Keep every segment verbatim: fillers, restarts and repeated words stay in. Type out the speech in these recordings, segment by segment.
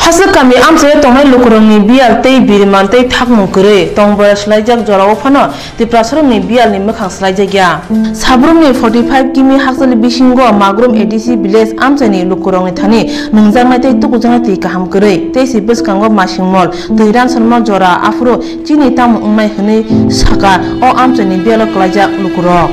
Hasik kami amchaio tongnai lukurokni biyal tei biriman tei thakmung kwrwi tongboya swlaijak jorao phano Tiprasarokni biyalni mwkhang swlaijakya. Sabrumni forty five kimi hakchali bisingo Magrum A D C village amchaini lukurokni thani nungjaknai tei tukujaknai twi kaham kwrwi tei si bwskango masingmol twi ransorma jora aphuru chini tamo wngnai hwnwi sakha o amchaini biyalo kwlaijak lukurok.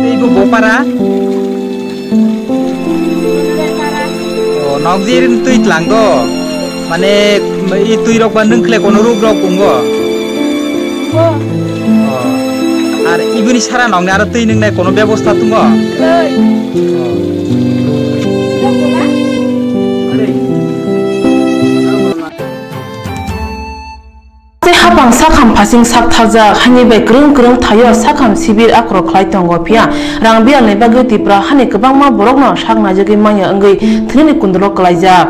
Tei bo bopara? O, nok je rin twi tlang do. Mane, i twi rok ba nung khle kono ruk rok kungo? Bo. O. Ar ibuni sara nokni aro twi nungnai kono bebosta tungo? Twi. O. Tei hapang sakham phasing sak thajak, haini bai kwrwng kwrwng thaio sakham sibir akhoro khlai tongo, phiya rang biyalni bagwi Tripura hani kwbangma borokno sak naijagwi manya wngwi thwinani kundulo kwlaijak.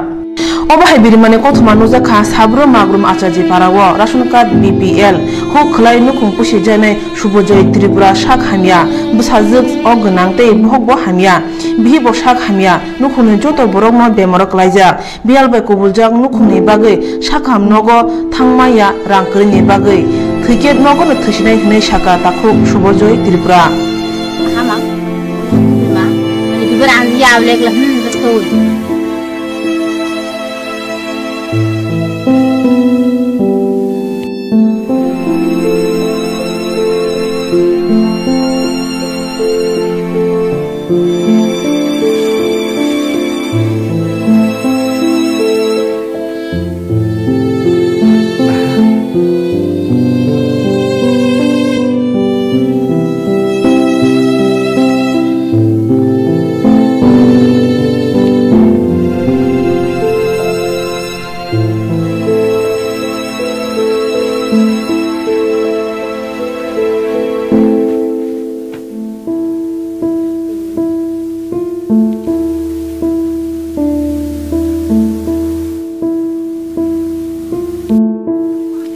Obo hai birimani kothoma nukjak kha Sabro Magrum Acharji Parao, ration card B P L huk khlai nukhung pusi janai Subhajoy Tripura sak hamya, bwsajwk o gwnang tei bohok bo hamya, bihik bo sak hamya, nukhungni joto borokno bemaro kwlaijak. Biyal bai kubuljak nukhungni bagwi sakham nogo thangmaya rang kwrwini bagwi thwikhe nogono thwisinai hwnwi sakha takhuk Subhajoy Tripura. Hamang, ma, ani bibir ani ya lek la, hmm, just to.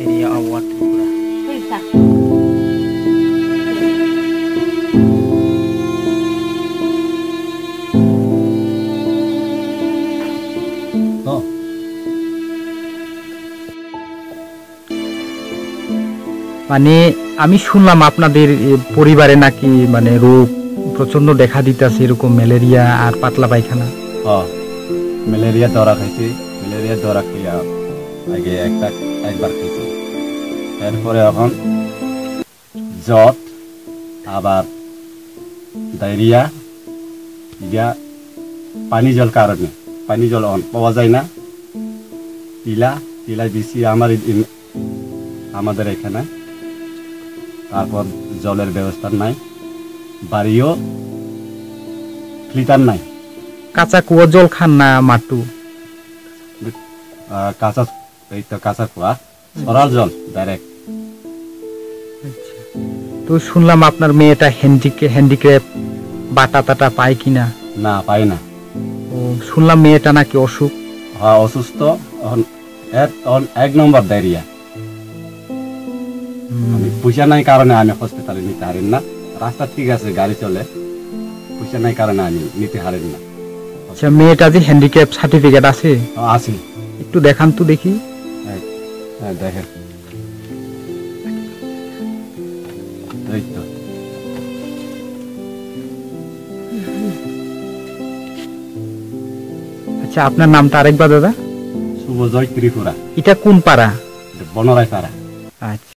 Area Award Tripura. মানে, আমি শুনলাম আপনাদের, এ, পরিবারে নাকি, মানে, রোগ প্রচণ্ড দেখা দিতেছে, এরকম ম্যালেরিয়া আর পাতলা পায়খানা। হ্যাঁ, ম্যালেরিয়া ধরা খাইছে, ম্যালেরিয়া ধরা খাইয়া আগে একটা, একবার খাইছে। এরপরে এখন জ্বর, আবার ডায়রিয়া, ইয়া পানি জল কারণে, পানি জল অন পাওয়া যায় না। টিলা, টিলা দিছি আমার এই, এই, আমাদের এখানে। তারপর জলের ব্যবস্থা নাই, বাড়িও ফিল্টার নাই। কাঁচা কুয়া জল খান না মাট্টু? আহ, কাঁচা, এই তো কাঁচা কুয়া। সরাল জল, ডাইরেক্ট। আচ্ছা। তো শুনলাম আপনার মেয়েটা হ্যান্ডিক-, হ্যান্ডিক্যাপ, বাটা টাটা পায় কিনা? না, পাই না। ও, শুনলাম মেয়েটা নাকি অসুখ। হ্যাঁ, অসুস্থ। এখন এক, এখন এক নম্বর ডায়রিয়া। হুম। আমি পয়সা নাই কারণে আমি হসপিটালে নিতে পারি না। রাস্তা ঠিক আছে, গাড়ি চলে, পয়সা নাই কারণে আমি নিতে পারি না। আচ্ছা, মেয়েটা যে হ্যান্ডিক্যাপ সার্টিফিকেট আছে? হ্যাঁ, আছে। একটু দেখান তো দেখি। হ্যাঁ, হ্যাঁ, দেখেন। এই তো। আচ্ছা, আপনার নামটা আরেকবার দাদা? শুভজয় ত্রিপুরা। এটা কোন পাড়া? এটা বনরাই পাড়া। আচ্ছা।